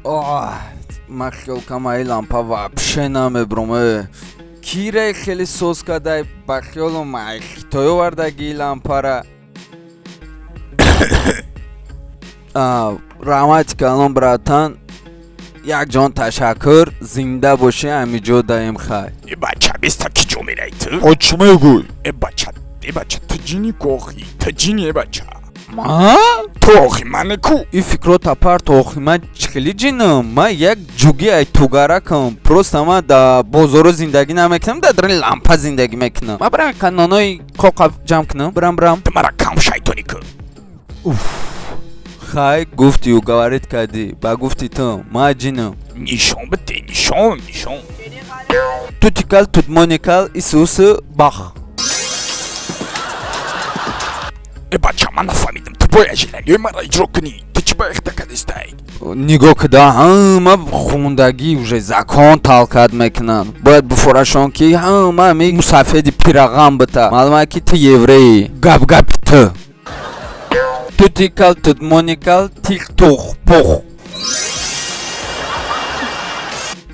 Ман хиёл кам аи лампа вообще намебурам. Кирай хеле соз кадай, ба хиёлам ай хитой овардаги лампара. Раҳмати калон, братан, як ҷон ташаккур, зинда бошӣ, ҳамиҷо даем, хай. Э бача, беста, ки ҷо мераи ту? О, чӣ мегӯй? Э бача, э бача, ту ҷини ку охи, ту ҷини, э бача. Ма? Ту охи, мане ку. И фикрота парто охи, ман чӣ хели ҷинам? Ман як ҷуги ай тугаракам, просто ман да бозоро зиндагӣ намекунам, дар дари лампа зиндагӣ мекунам. Ман бирам канонои коқа ҷамъ кунам, бирам, бирам. Ту мара кам шайтонӣ ку. Хай, гуфти, уговорить кардӣ, ба гуфти ту ман ҷинам. Нишон бите, нишон, нишон. Тутикал тутмоникал исусу бах. Э бача, ман нафаҳмидам, ту бояд желаниёи маро иҷро кунӣ, ту чӣ ба ихта кадистай? Нигоҳ куда, ҳама хундагӣ уже закон талкат мекунанд, бояд буфорашон, ки ҳама ми мусафеди пирағам бита, маълума ки ту евреи, гап гапи ту. Тутикал тутмоникал тих тух пух.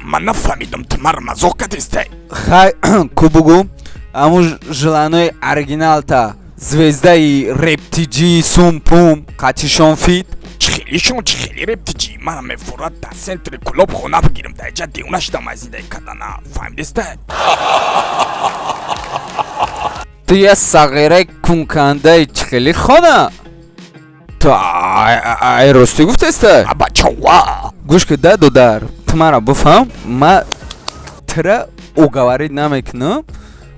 Ман нафаҳмидам, ту маро мазоқ кадистай? Хай ку, бугу, ҳамун желанои оригиналта, звездаи рептиҷи сум-пум қатишон фит. Чӣ хелишон, чӣ хели рептиҷи? Мара мефурад дар центри Кулоб хона бигирам, дар иҷа девона шудам аз зиндаги кардана, фаҳмидистай? Ту я сағираи кункандаи, чӣ хели хона ту? Ай ростӣ гуфтеста? А бача, ва. Гӯш ки да, додар, ту мара бифаҳм, ма тира уговорить намекунам,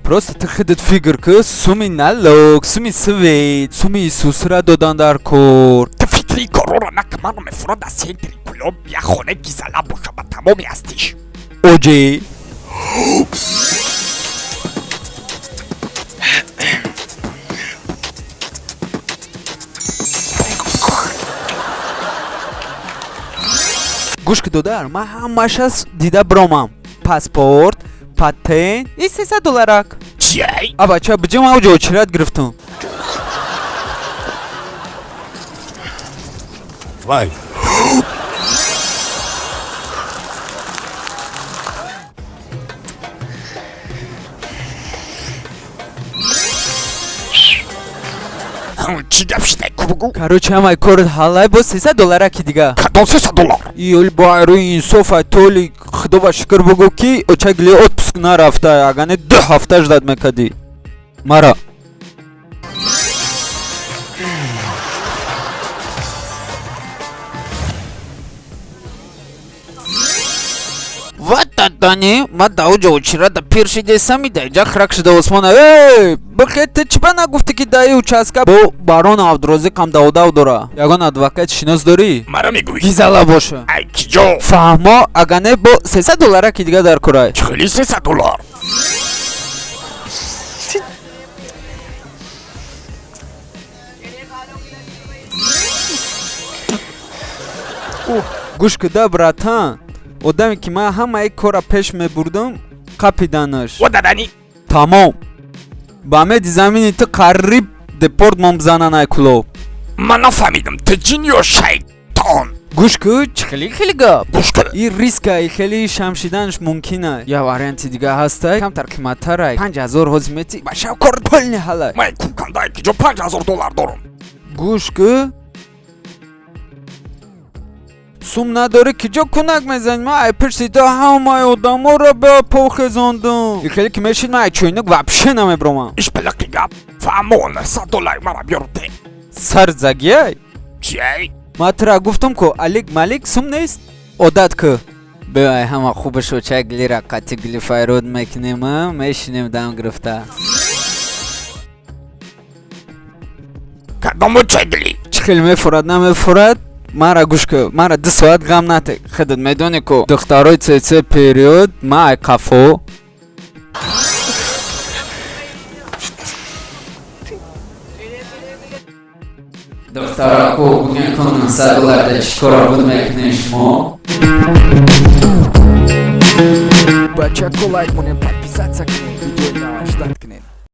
просто ту худат фикр ку: суми налог, суми свет, суми Исусра додан дар кор. Ту фикри корора накун, маро мефурад дар центри Кулоб як хонаи гизала боша ба тамоми ҳастиш. Оҷе. Гӯш ки, додар, ман ҳамаша дида биромам: паспорт, патент и 300 долларак. Чиай? А бача, биҷа, ман уҷо очират гирифтам. Вай. Чӣ гап шидай, ку, бугу. Короче, ҳамаи корот ҳаллай, боз 300 доллараки дига. Кадом 300 доллар? Иёл, бо рӯи инсоф, ай толи худо ба шукр бугӯ, ки очагли отпуск нарафта, агане 2 ҳафта ждать мекардӣ мара. Вататани, ма дар уҷа очирада пир шидесами, дар иҷа храк шуда осмона. Эй, бихе, ту чӣ ба нагуфтӣ, ки дар участка бо барон Абдурозиқам даводав дора? Ягон адвокат шинос дорӣ? Мара мегӯӣ? Гизала боша. Ай киҷо? Фаҳмо, агане бо 300 доллараки дига дар курай. Чӣ хели 300 доллар? Гӯш куда, братан, одаме ки ман ҳамаи корра пеш мебурдам, қапиданаш. Ва дадани. Тамом, ба меди замини ту қариб депорт мон бизанан ай Кулоб. Ман нафаҳмидам, ту ҷин ё шайтон? Гӯш ку, чӣ хели хеле гап? Гӯш ку. И риска, и хели шамшиданаш мумкина. Я варианти дига ҳастай, камтар қиматтарай, 5000 ҳозир мети, ба шав кор полный ҳалай. Ман кункандай киҷо 5000 доллар дорам? Гӯш ку, сум надорӣ, киҷо кунак мезанӣ? Ман ай пишти ту ҳамаи одаморо ба по хезондум. И хеле ки мешид, ман ай чойнук вообще намебромам. Иш пилиқи гап, фаҳмо, 900 доллар мара биёру те. Сар загиай. Чиай? Ман тура гуфтам ку, алик малик сум нест, одат ку. Биай, ҳама хубаш, оча глира қати гли файрод мекунем, мешинем дам гирифта. Кадом очагли? Чӣ хел мефурад, намефурад, мара гӯш ку, мара 2 соат ғам нате, худат медонӣ ку, духтарои цц период, ма ай қафо. Духтараку, буген ку, 900 доллар да чӣ кора буд мекунем шумо? Бачако, лайк монем, подписаться кунем.